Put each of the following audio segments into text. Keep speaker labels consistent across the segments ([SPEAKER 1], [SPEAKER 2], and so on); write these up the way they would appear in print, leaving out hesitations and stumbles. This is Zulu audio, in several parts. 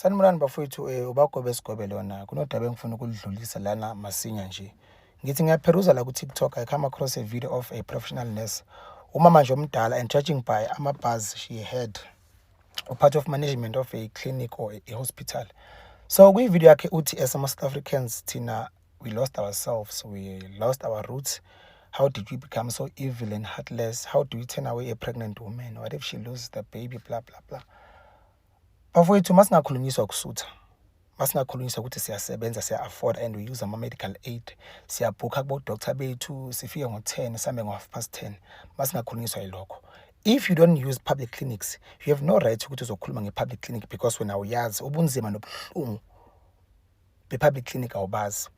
[SPEAKER 1] Sanibonani bafowethu, uBagobe Sigobe lona. Kunodaba engifuna ukulidlulisa lana masinya nje. Ngithi ngiyapheruza la ku-TikTok, I come across a video of a professional nurse. Umama nje omdala, and judging by ama-bars she had, part of management of a clinic or a hospital. So kwi-video yakhe uthi, as ama-South Africans thina, we lost ourselves, we lost our roots. How did we become so evil and heartless? How do we turn away a pregnant woman? What if she loses the baby? Blah, blah, blah. Bafowethu, masingakhulunyiswa kusutha, masingakhulunyiswa ukuthi siyasebenza, siya-afford and we use ama-medical aid, siyabhukha kubo-doctor bethu, sifike ngo-10, sihambe ngo-10:30. Masingakhulunyiswa yilokho. If you don't use public clinics, you have no right ukuthi uzokhuluma nge-public clinic, because wena awuyazi ubunzima nobuhlungu be-public clinic, awubazi.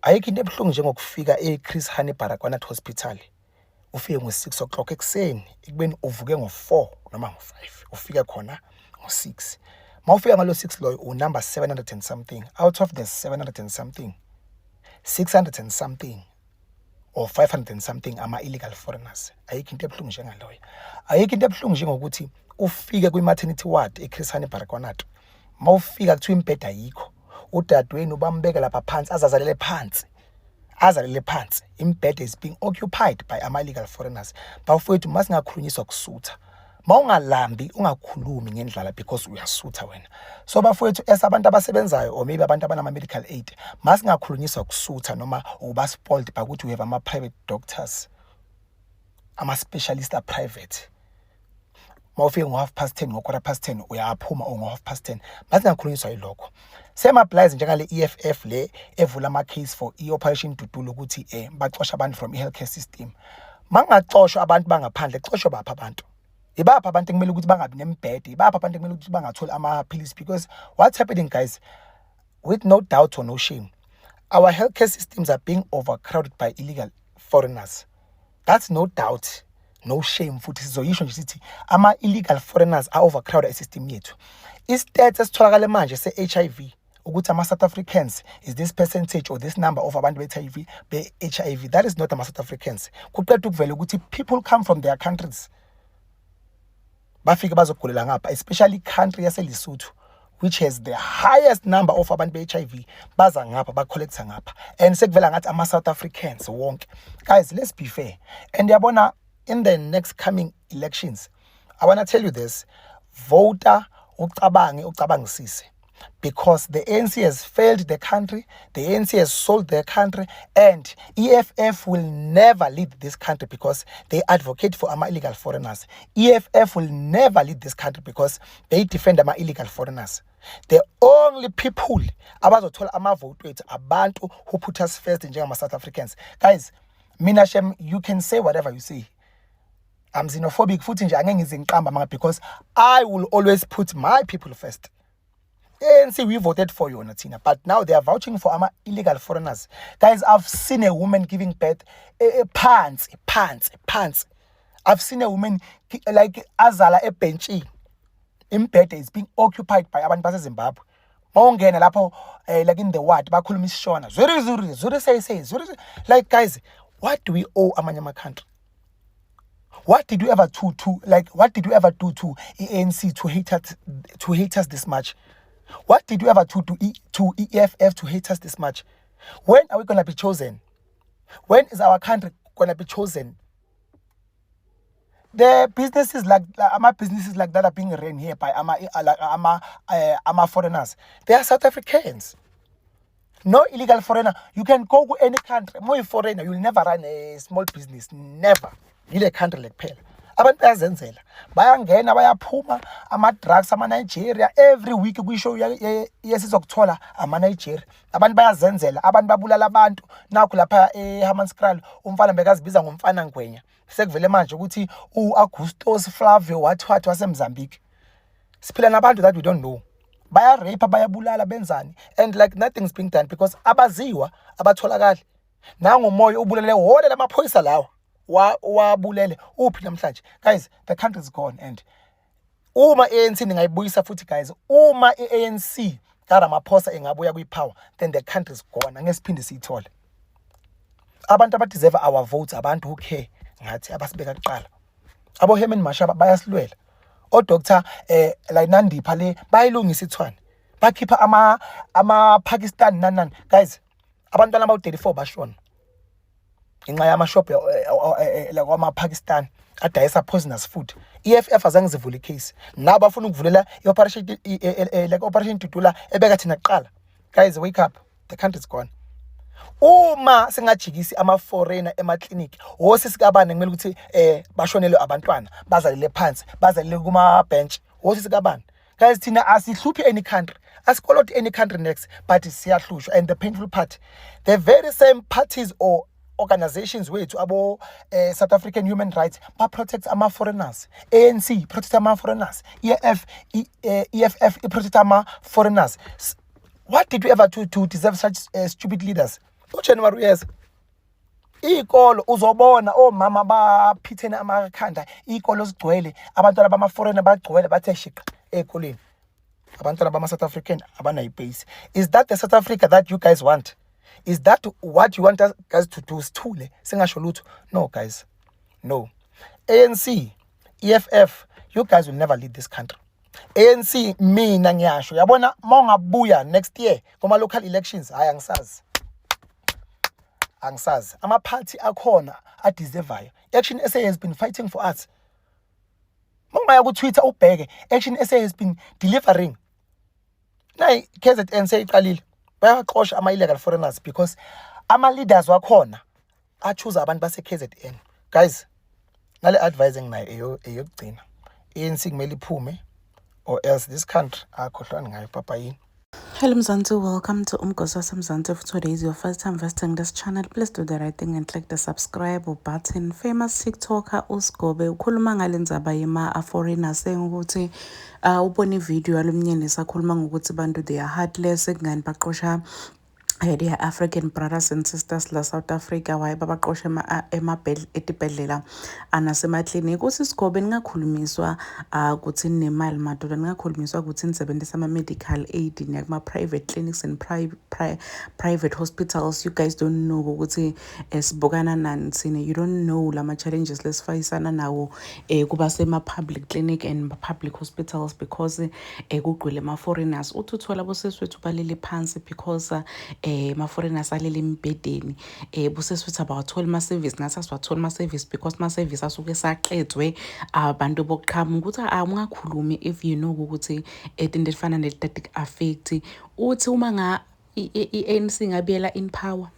[SPEAKER 1] Ayikho into ebuhlungu njengokufika e-Chris Hani Baragwanath Hospital, ufike ngo-6 o'clock ekuseni, ekubeni uvuke ngo-4 noma ngo-5, ufike khona ngo-6. Ma ufika ngalo 6 loyo, unumber 700 and something. Out of the 700 and something, 600 and something or 500 and something ama-illegal foreigners. Ayikho into ebuhlungu njengaloyo. Ayikho into ebuhlungu njengokuthi ufike kwi-maternity ward e-Chris Hani Baragwanath, ma ufika kuthiwa imibheda ayikho, udadewenu bambeke lapha phansi, azazalele phansi, azalele phansi. Imibhede is being occupied by ama-illegal foreigners. Bafowethu, masingakhulunyiswa kusutha. Ma ungalambi, ungakhulumi ngendlala, because uyasutha wena. So bafowethu, as abantu abasebenzayo or maybe abantu abanama-medical aid, masingakhulunyiswa kusutha noma uba spoiled by ukuthi we have ama-private doctors, ama-specialist a-private. Ma ufike ngo-10:30, ngo-10:15 uyaphuma, or ngo-10:30. Masingakhulunyiswa yilokho. Same applies njengale EFF le evula ama-case for i-Operation Dudula, ukuthi baxosha abantu from i-healthcare system. Mangaxoshwa abantu bangaphandle, xoshwe baphi abantu? Ibaphi abantu ekumele ukuthi bangabi nemibhede? Ibaphi abantu ekumele ukuthi bangatholi amaphilisi? Because what's happening, guys, with no doubt or no shame, our healthcare systems are being overcrowded by illegal foreigners. That's no doubt, no shame. Futhi sizoyisho nje sithi ama-illegal foreigners are overcrowded isystem yethu. I-stats esitholakale manje se-HIV, ukuthi ama-South Africans is this percentage or this number of abantu be-HIV, be-HIV, that is not ama-South Africans. Kuqeda ukuvela ukuthi people come from their countries, bafike bazogulela ngapha, especially country yaseLesotho, which has the highest number of abantu be-HIV. Baza ngapha, bacollecta ngapha, and sekuvela ngathi ama-South Africans wonke. Guys, let's be fair. And yabona, in the next coming elections, I want to tell you this: voter ucabange, ucabangisise, because the ANC has failed the country, the ANC has sold their country, and EFF will never lead this country because they advocate for ama illegal foreigners. EFF will never lead this country because they defend ama illegal foreigners. The only people abazothola amavote wethu, abantu who put us first njengama South Africans. Guys, mina shem, you can say whatever you say. I'm xenophobic, futhi nje angeke ngize ngiqamba amanga, because I will always put my people first. ANC, we voted for yona thina, but now they are vouching for ama illegal foreigners. Guys, I've seen a woman giving birth phansi, phansi, phansi. I've seen a woman like azala ebhentshini. Imbhede is being occupied by abantu baseZimbabwe. Mawungena lapho, like in the ward, bakhuluma isiShona, zuri zuri zuri, say say zuri. Like, guys, what do we owe amanye ama country? What did you ever do to like, what did you ever do to ANC to hate us this much? What did you ever do to EFF to hate us this much? When are we going to be chosen? When is our country going to be chosen? The businesses like ama businesses like that are being run here by ama like ama foreigners. They are South Africans. No illegal foreigner. You can go to any country. More foreigner, you'll never run a small business. Never. Yile country le kuphela. Abantu bayazenzela. Bayangena, bayaphuma, ama drugs, ama Nigeria every week kwishow yesizokuthola ama Nigeria. Abantu bayazenzela, abantu babulala abantu. Nakho lapha eHammanskraal, umfana bekazibiza ngomfana Ngwenya. Sekuvele manje ukuthi uAugustus Flavio wathi wathi waseMozambique. Siphila nabantu that we don't know. Baya rape, bayabulala, benzani, and like nothing's being done because abaziwa, abatholakali. Nangomoya ubulele wona lamaphoyisa lawa, wabulele uphi namhlanje? Guys, the country is gone. And uma ANC ningayibuyisa futhi, guys, uma iANC kaRamaphosa ingabuya kwipower, then the country is gone. Angeke siphinde siyithole. Abantu abadeserve our votes, abantu who care ngathi, abasibeka kuqala. Abo Herman Mashaba bayasilwela, o Dr like Nandipha le, bayilungisa ithwane. Bakhipha ama-Pakistan nani nani. Guys, abantwana abawu-34 bashona ngenxa yamashop kwama-Pakistan adayisa poisonous food. EFF azange zivule icase. Nabo bafuna ukuvulela i-operation, like Operation Dudula ebeka thina kuqala. Guys, wake up, the country is gone. Uma singajikisi ama-foreigner emakliniki, osisi kabani kumele ukuthi bashonelwe abantwana, bazalele phansi, bazalele kuma-bench? Osisi kabani? Guys, thina asihluphi any country, asikoloti any country next, but siyahlushwa. And the painful part, the very same parties or organizations wethu, abo South African Human Rights, ba-protect ama-foreigners, ANC protect ama-foreigners, EF, EFF i-protect ama-foreigners. What did we ever do to deserve such stupid leaders? UJanuary uyeza, iy'kolo uzobona omama baphithene amakhanda, iy'kolo zigcwele abantwana bama-foreigner, bagcwele bathe shiqa ey'kolweni, abantwana bama-South African abanayo. Is that the South Africa that you guys want? Is that what you want us guys to do? Sithule, singasho lutho? No guys, no. ANC, EFF, you guys will never lead this country. ANC, mina ngiyasho, yabona uma ungabuya next year kuma local elections, hayi, angisazi, angisazi. Amaphathi akhona adeservayo. Action SA has been fighting for us. Uma ungaya ku-Twitter ubheke, Action SA has been delivering. Nayi KZN seyiqalile, bayaxosha ama-illegal foreigners because ama-leaders wakhona achoose abantu base-KZN. Guys, nale advice enginayo eyokugcina, ANC kumele iphume or else this country, akhohlwani ngayo, papa yini.
[SPEAKER 2] Hello Mzansi, welcome to Umgosi Mzansi. If today is your first time visiting this channel, please do the right thing and click the subscribe button. Famous TikToker uSigobe ukhuluma ngale ndzaba yema-foreigner, saying ukuthi ubone ivideo yalomnyeni esakhuluma ngokuthi bantu, they are heartless, kungani baqosha their African brothers and sisters la South Africa, waye babaqosha etibhedlela nasemakliniki. Uthi Sigobe, ningakhulumiswa ukuthi ninemali madoda, ningakhulumiswa ukuthi nisebenzisa ama-medical aid, niya kuma-private clinics and private hospitals. You guys don't know ukuthi sibukana nani thina. You don't know lama-challenges lesifayisana nawo kuba sema-public clinic and public hospitals because kugcwele ama-foreigners. Uthi uthola bosesi wethu balele phansi because ma-foreigners alele emibhedeni, bosesi wethu abawatholi ama-service, nathi asiwatholi ama-service because ama-service asuke saqedwe abantu bokuqhamuka. Ukuthi ungakhulumi if you know ukuthi into efana ne-static affect. Uthi uma nga i-ANC ingabuyela in power,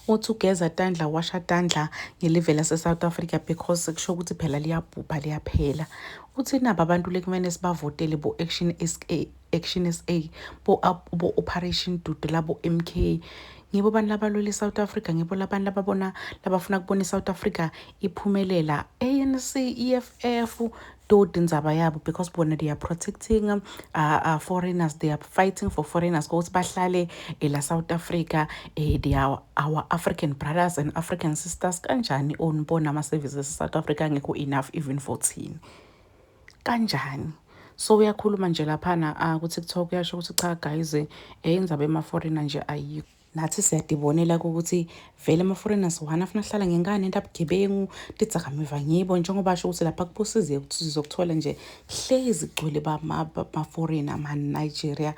[SPEAKER 2] uthi ugeza tandla, washa tandla ngelive lase-South Africa because kusho ukuthi phela liyabhubha, liyaphela. Uthi nabo abantu lekumele sibavotele, bo-Action SA, Action SA, bo-Operation Dudula, bo-MK, ngibo abantu labalwela i-South Africa, ngibo labantu lababona labafuna kubona i-South Africa iphumelela. ANC, EFF, dodi indzaba yabo because bona they are protecting foreigners, they are fighting for foreigners ukuthi bahlale la South Africa. They are our African brothers and African sisters. Kanjani onibona ama-services e-South Africa angekho enough even for thina? Kanjani? So uyakhuluma nje laphana ku-TikTok, uyasho ukuthi cha guys, indzaba ema-foreigner nje ayikho. Nathi siyadibonela ukuthi vele ama-foreigners one afuna kuhlala ngenkani, into abugebengu, tidzakamiva ngibo, njengoba asho ukuthi lapha kubusize sizokuthola nje hlezi kugcwele ma-foreigner, ama-Nigeria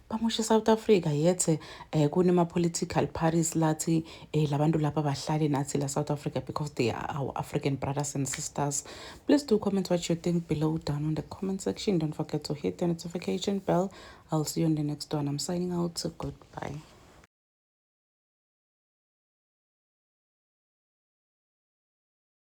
[SPEAKER 2] bamosha i-South Africa. Yethe kunema-political parties lathi labantu laba bahlale nathi la South Africa because they are our African brothers and sisters. Please do comment what you think below down on the comment section. Don't forget to hit the notification bell. I'll see you in the next one. I'm signing out. Goodbye.